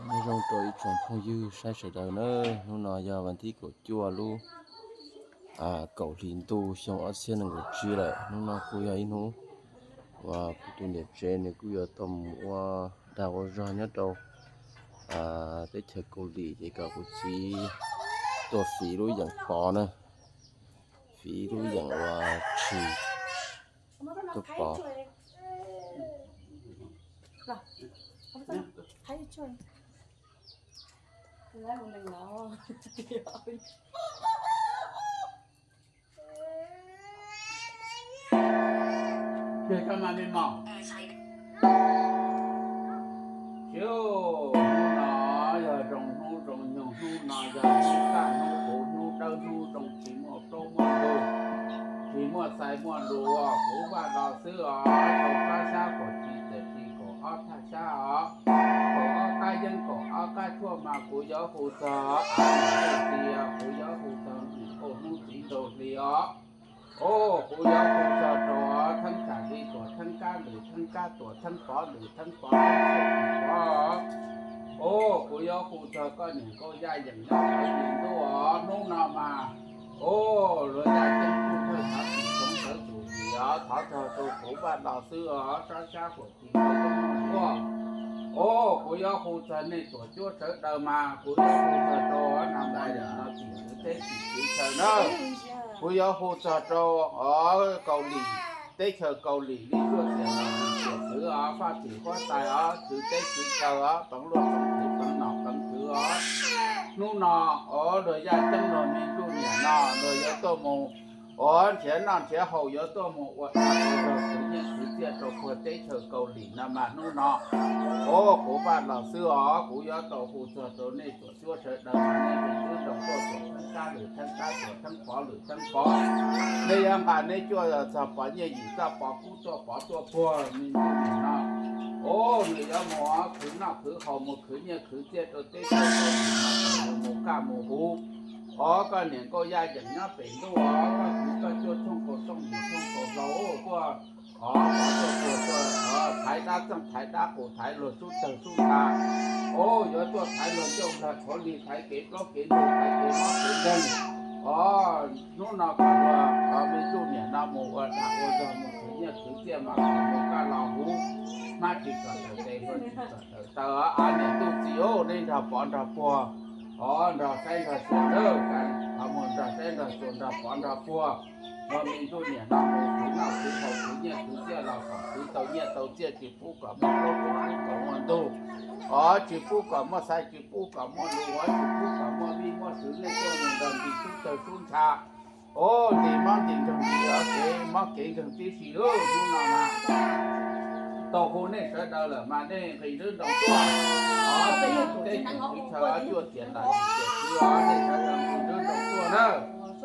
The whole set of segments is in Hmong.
Nyob zoo rau ib tsoom phooj ywg saib sawv daws na, hnub no yog vas thib kaum cuaj lub kaum hlis ntuj xyoo ob txhiab nees nkaum tsib lawm. Hnub no kuj yog ib hnub uas kuv tus niam tsev nws kuj yuav tau mus ua dag ua zog nyob rau teb chaws Kaus Lim, ces kom kuv txiv tuaj fiv lub yeem pov na, fiv lub yeem uas tshis tuaj pov. Hnub no yog zoo hnub zoo nyoog, hnub no yog hnub kaj hnub kuv, hnub dawb hnub zoo, tsis muaj plaub muaj ntug, tsis muaj xais muaj nrus, kuv Vaj Los xwb os. Rau sab sab puag tsis txawm tsis kaum ob thaj sab os, kaum ob qab yeeb kaum ob qab tshuaj mas kuv yuav hu txog av niam hu txiv, kuv yuav hu txog niam nkauj hnub txiv nraug hli os. Os, kuv yuav hu txog rau theeb tsam li tuam theeb kab lwm theeb kab tuam theeb pov lwm theeb pov theeb txhiaj tim pov. Os, kuv yuav hu txog koj niam nkauj yaj yeem nyob qhov li ntuj os. Hnub no mas, os, luag yaj ceeb kuj thawj xav tsis txhoov sawv tus yim os, thov txog rau kuv Vaj Los xwb os, sab sab puag tsis txawj tuaj. Os, kuv yuav hu txog nej tuam cuab sawv daws mas kuv yuav hu txog rau nam lais no tim kwv teb tim kwv chaw na. Kuv yuav hu txog rau Kaus Lim, teb chaws Kaus Lim li tuaj tias no tias kwv os, faj tim huab tais os, kwv teb kwv chaw os, peev luaj peev kwv peev nom peev kwv os. Hnub no, os, luag yaj ceeb luag me ntuj niam no luag yuav tuaj mus, os, nrhiav noj nrhiav haus yuav tuaj mus ua dag ua zog khwv nyiaj khwv txiaj rau puag teb chaws Kaus Lim no mas hnub no, os, kuv Vaj Los xwb os, kuv yuav tau hu txog rau nej tuam cuab sawv daws mas nej nqis nrub nroos tuaj tuam theeb kab lwm theeb kab tuam theeb pov lwm theeb pov. Nej yuav nqa neb cuaj txog pov nyiaj yim txoj pov kub tuaj pov tuaj puag me ntuj niam no. Os, nws yuav mus khwv noj khwv haus mus khwv nyiaj khwv txiaj rau teb chaws Kaus Lim no kom nws mus kaj mus huv. Os, koj niam nkauj yaj yeem nyob pem ntuj os, koj kwv koj cuaj tshooj kaus rooj yim tshooj kaus hlau tuaj, os, tuaj tuaj tuaj, os, thaiv dab txeej thaiv dab qus thaiv luag sub tawg sub ntsha. Os, yuav tuaj thaiv luag ncauj nplag qhuav lig, thaiv kev plaub kev ntug, thaiv kev mob kev nkeeg. Os, hnub no kom luag, os, me ntuj niam no mus ua dag ua zog mus khwv nyiaj khwv txiaj mas kom mus kaj los huv, hmab tsis kom tawm tes, hluas tsis kom tawm taw. Av niam ntuj txiv, nej nrog pov nrog puag, os, nrog saib nrog xyuas, thov mus nrog saib nrog xyuas nrog pov nrog puag. Luag me ntuj niam no mus khwv noj khwv haus khwv nyiaj khwv txiaj los kom khwv tau nyiaj tau txiaj, tsis pub kom muaj plaub tsis pub kom muaj ntug, os, tsis pub kom muaj xais tsis pub kom muaj nrus, tsis pub kom muaj vij muaj sw. Nej tuaj mus nrog nti sub tawg sub ntsha, os, nti mob nti nkeeg, nti kev mob kev nkeeg tib si. Hnub no mas tau hu nej sawv daws lawm mas nej nqis nrub nroos tuaj, os, teb chaws cuaj tiam ntam tiam kwv os, nej sawv daws nqis nrub nroos tuaj na.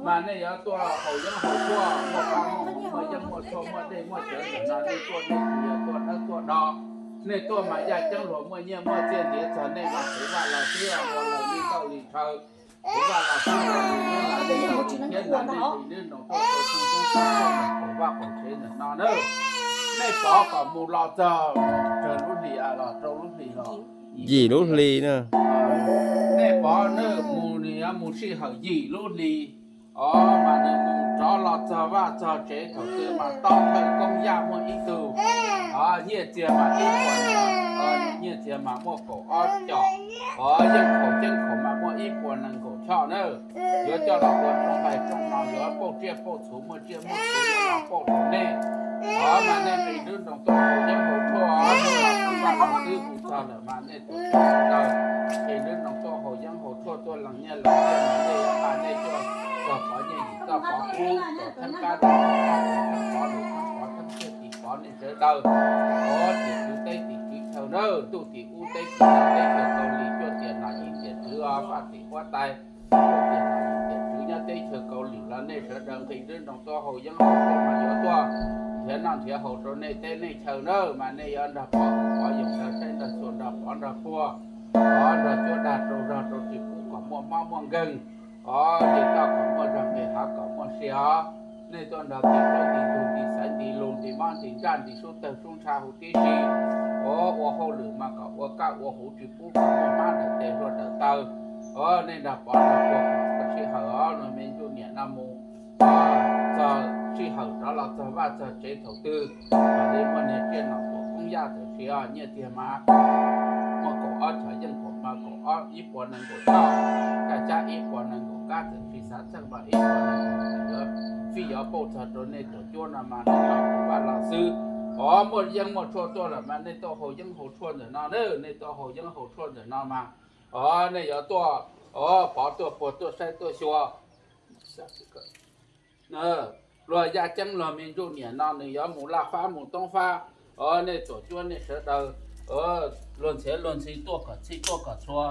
Mas nej yuav tuaj haus yeeb haus tshuaj, muaj pab muaj muaj yeeb muaj tshuaj muaj dej muaj cawv ntawm no, nej tuaj nej tsis yog tuaj dawb tuaj do. Nej tuaj mas yaj ceeb luag muaj nyiaj muaj txiaj ntiav txog nej mas kuv Vaj Los xwb ua laws li tauj li ntshaw. Kuv Vaj Los xwb ua laws li nyob nram nej tauj li thiab nram nej nqis nrub nroos tuaj rau txhooj xyoob txhooj ntxoog qaum vaj qaum tsev ntawm no na. Nej pov kom mus los txog tsawg lub hlis los rau lub hlis los yim lub hli na. Nej pov nws mus, nws yuav mus sij hawm yim lub hli. Os, mas nws mus rov los txog vaj txog tsev thaum twg mas tob thawj koob yaj muaj ib tug, os, nyiaj txiag mas ib puas, nyiaj txiag mas muaj kaum ob com, os, yeej khaum ceeb khaum mas muaj ib puas nees nkaum choj na. Yuav coj los ua rooj nqaij rooj hno, yuav pauj tsiaj pauj txhu, muaj tsiaj muaj txhu los pauj rau nej. Os, mas nej nqis nrub nroos tuaj haus yeeb haus tshuaj, hnub no kuv Vaj Los xwb hu txog lawm mas nej tuaj nqis nrub nroos tuaj haus yeeb haus tshuaj tuaj lees nyiaj lees txiaj mas nej yuav nqa nej cuaj txog pov nyiaj yim txoj pov kub, tuam theeb kab tuam theeb pov lwm theeb pov theeb txhiaj tim pov nej sawv daws. Os, tim kwv teb tim kwv chaw na, ntuj tim ub teb tim no teb chaws Kaus Lim cuaj tiam nom yim tiam tswv os, faj tim huab tais cuaj tiam nom yim tiam tswv nyob teb chaws Kaus Lim los nej sawv daws nqis nrub nroos tuaj haus yeeb haus tshuaj mas yuav tuaj nrhiav noj nrhiav haus rau nej teb nej chaw na, mas nej yuav nrog pov hu pov yoos, nrog saib nrog xyuas, nrog pov nrog puag, os, nrog cuab dag rau zog rau tsis pub kom muaj mob muaj nkeeg. Os, nej coj kom muaj zog nqis, hav kom muaj sia os. Nej tuaj nrog nti plaub nti ntug, nti xaiv nti lus, nti mob nti ntsaj, nti sub tawg sub ntsha huv tib si. Ua hauj lwm mas kom ua kaj ua huv tsis pub kom muaj hmab daws tes hlua daws taw. Nej nrog pov nrog puag kom txog sij hawm os, luag me ntsuj niam no mus txog sij hawm rov los txog vaj txog tsev thaum twg mam li muaj niag tsiaj nom tuam koob yaj tawm siav. Nyiaj txiag mas muaj kaum ob chav yeej kaum mas kaum ob ib puas nees nkaum toj, kaj xyab ib puas nees nkaum kab txawm tsis xav txheej mas ib puas nees nkaum yuav fij yuav pauj txog rau nej tuam cuab no mas hnub no kuv Vaj Los Xwb. Ov, muaj yeeb muaj tshuaj tuaj lawm mas nej tuaj haus yeeb haus tshuaj ntawm no na, nej tuaj haus yeeb haus tshuaj ntawm no mas, ov, nej yuav tuaj, ov, pov tuaj puag tuaj saib tuaj xyuas. Luag yaj ceeb luag me ntsuj niam no nws yuav mus laj fab mus toob fab. Ov, nej tuam cuab nej sawv daws, luag ntxhiav luag ntxhi tuaj kom txhij tuaj kom txhua,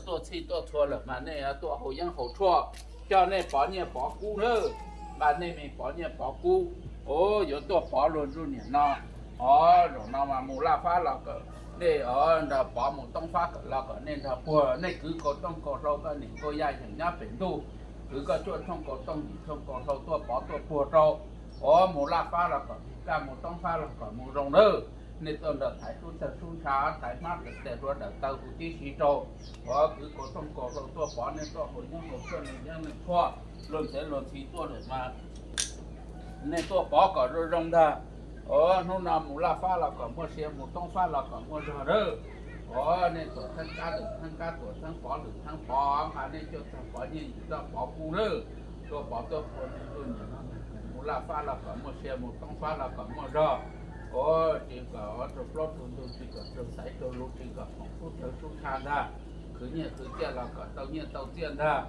tuaj txhij tuaj txhua lawm mas nej yuav tuaj haus yeeb haus tshuaj, coj nej pov nyiaj pov kub na, nqa nej me pov nyiaj pov kub. Ov, yuav tuaj pov luag ntsuj niam no. Ov, zaum no mas mus laj fab los kom nej, ov, nrog pov, mus toob fab los kom nej nrog puag, nej kwv kaus rooj kaus hlau koj niam nkauj yaj yeem nyob pem ntuj, kwv koj cuaj tshooj kaus rooj yim tshooj kaus hlau tuaj pov tuaj puag rau. Ov, mus laj fab los kom kaj, mus toob fab los kom mus zoo nawb. Nej tuaj nrog thaiv sub tawg sub ntsha, thaiv hmab daws tes hlua daws taw huv tib si rau. Ov, kwv kaus rooj kaus hlau tuaj pov, nej tuaj haus yeeb haus tshuaj, nej yeeb nej tshuaj, luag ntxhiav luag ntxhi tuaj lawm mas nej tuaj pov kom zoo zoo ntag. Ov, hnub no mus laj fab los kom muaj sia, mus toob fab los kom muaj zog nawb. Ov, nej tuam theeb kab lwm theeb kab, tuam theeb pov lwm theeb pov, nqa nej cuaj txog pov nyiaj yim txog pov kub nawb. Tuaj pov tuaj puag nej tuaj niam no, mus laj fab los kom muaj sia, mus toob fab los kom muaj zog. Ov, tsis kom ov raug plaub raug ntug, tsis kom raug xaiv raug lus, tsis kom phoom sub tawg sub ntsha ntag. Khwv nyiaj khwv txiaj los kom tau nyiaj tau txiaj ntag.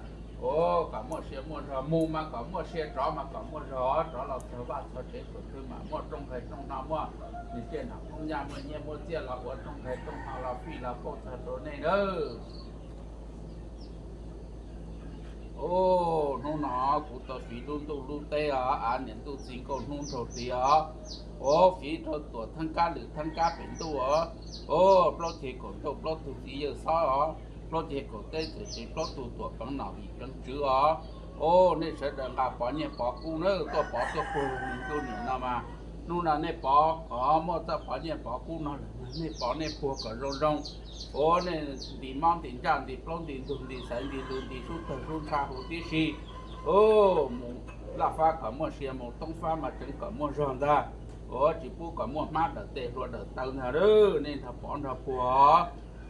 Ov, kom muaj sia muaj zog, mus mas kom muaj sia, rov mas kom muaj zog, rov los txog vaj txog tsev thaum twg mam muaj rooj nqaij rooj hno, muaj niag tsiaj nom koob yaj, muaj nyiaj muaj txiaj los ua rooj nqaij rooj hno los fij los pauj txog rau nej nawb. Ov, hnub no kuv tau fiv lub ntuj lub teb os, av niam ntuj txiv nkauj hnub nraug hli os. Ov, fiv rau tuam theeb kab lwm theeb kab pem ntuj os. Ov, plaub ceg kaum ntuj plaub tug txiv yawg xob os, plaub ceg kaum teb txawm tsev plaub tug tuam peev nom yim peev tswv os. Ov, nej sawv daws nqa pov nyiaj pov kub nawb, tuaj pov tuaj puag me ntsuj niam no mas hnub no nej pov, ov, muaj txoj pov nyiaj pov kub no lawm mas nej pov nej puag kom zoo zoo. Ov, nej nti mob nti ntsaj nti plaub nti ntug nti xaiv nti lus nti sub tawg sub ntsha huv tib si. Ov, mus laj fab kom muaj sia, mus toob fab mas tseev kom muaj zog ntag. Ov, tsis pub kom muaj hmab daws tes hlua daws taw ntag, nej nrog pov nrog puag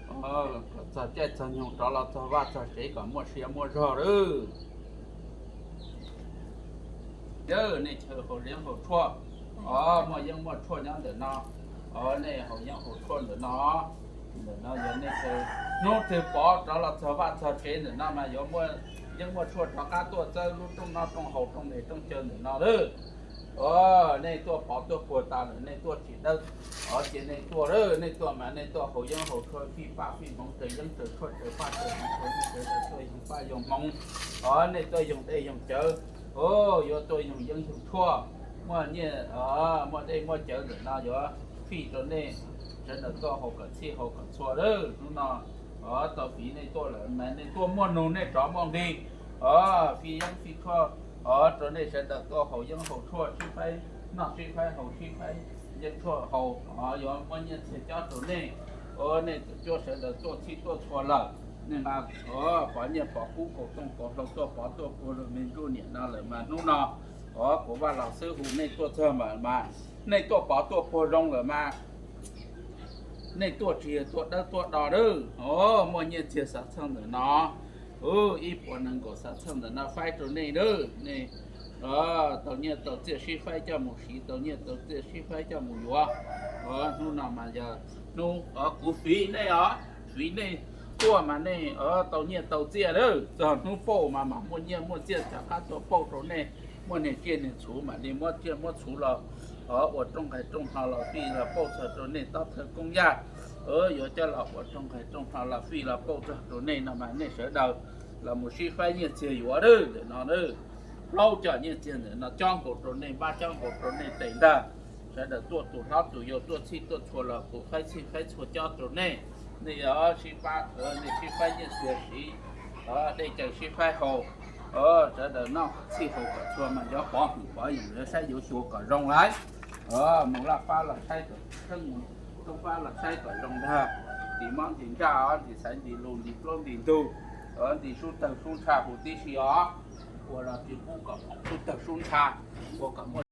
kom txog caij txog nyoog rov los txog vaj txog tsev kom muaj sia muaj zog lawm. Yawg, nej chaw haus yeeb haus tshuaj, ov, muaj yeeb muaj tshuaj nyob ntawm no. Ov, nej haus yeeb haus tshuaj ntawm no. Ntawm no yog nej chaw, hnub twg pov rov los txog vaj txog tsev ntawm no mas yuav muaj yeeb muaj tshuaj rov qab tuaj txawb lub rooj noj rooj haus rooj nqaij rooj cawv ntawm no lawm. Ov, nej tuaj pov tuaj puag tas lawm, nej tuaj tsis dawb, ov, cia nej tuaj lawm, nej tuaj mas nej tuaj haus yeeb haus tshuaj fij paj fij hmoov raws yeeb raws tshuaj raws paj raws hmoov raws nej sawv daws tuaj yoog paj yoog hmoov. Ov, nej tuaj yoog dej yoog cawv, ov, yuav tuaj yoog yeeb yoog tshuaj, muaj nyiaj, ov, muaj dej muaj cawv ntawm no yuav fij rau nej sawv daws tuaj haus kom txhij haus kom txhua lawm. Hnub no, ov, tau fiv nej tuaj lawm mas nej tuaj muaj nug nej rov muaj nqi. Ov, fij yeeb fij tshuaj, ov, rau nej sawv daws tuaj haus yeeb haus tshuaj sib faib noj sib faib haus sib faib yeeb tshuaj haus, ov, yuav muaj nyiaj txiag cob rau nej. Ov, nej tuam cuab sawv daws tuaj txhij tuaj txhua lawm, nej nqa, ov, pov nyiaj pov kub kaus rooj kaus hlau tuaj pov tuaj puag luag me ntsuj niam no lawm mas hnub no, ov, kuv Vaj Los Xwb hu nej tuaj txog mas, nej tuaj pov tuaj puag zoo lawm mas nej tuaj tsis yog tuaj dawb tuaj do lawm. Ov, muaj nyiaj txiag xav txheej ntawm no, ib puas nees nkaum xav txheej ntawm no faib rau nej lawm. Nej tau nyiaj tau txiaj sib faib coj mus siv, tau nyiaj tau txiaj sib faib coj mus yuav. Ov, hnub no mas yog hnub, ov, kuv fiv nej os, fiv nej tuaj mas nej, ov, tau nyiaj tau txiaj lawm. Txog hnub pauj mas mam muaj nyiaj muaj txiaj rov qab tuaj pauj rau nej. Muaj niag tsiaj niag txhuv mam li muab tsiaj muab txhuv los, ov, ua rooj nqaij rooj hno los fij los pauj txog rau nej tob thawj koob yaj. Yuav coj los ua rooj nqaij rooj hno los fij los pauj txog rau nej no mas nej sawv daws los mus sib faib nyiaj txiag yuav lawm ntawm no. Plaub cov nyiaj txiag ntawm no cob nkaus rau nej, npab cob nkaus rau nej tes ntag. Sawv daws tuaj tus hlob tus yau tuaj txhij tuaj txhua los kuv faib txhij faib txhua cob rau nej. Nej yuav sib pab, nej sib faib nyiaj txiag siv, ov, dej cawv sib faib haus, ov, sawv daws noj kom txhij haus kom txhua mas yuav pov hwm pov yeem, yuav saib yuav xyuas kom zoo lawm. Ov, mus laj fab los saib kom tseeb, mus Thoob pab los saib kom zoo ntag. Ntim mob ntim ntsaj, ntim xaiv ntim lus, ntim plaub ntim ntug, ntim sub tawg sub ntsha huv tib si os. Ua los tsis pub kom sub tawg sub ntsha, ua kom muaj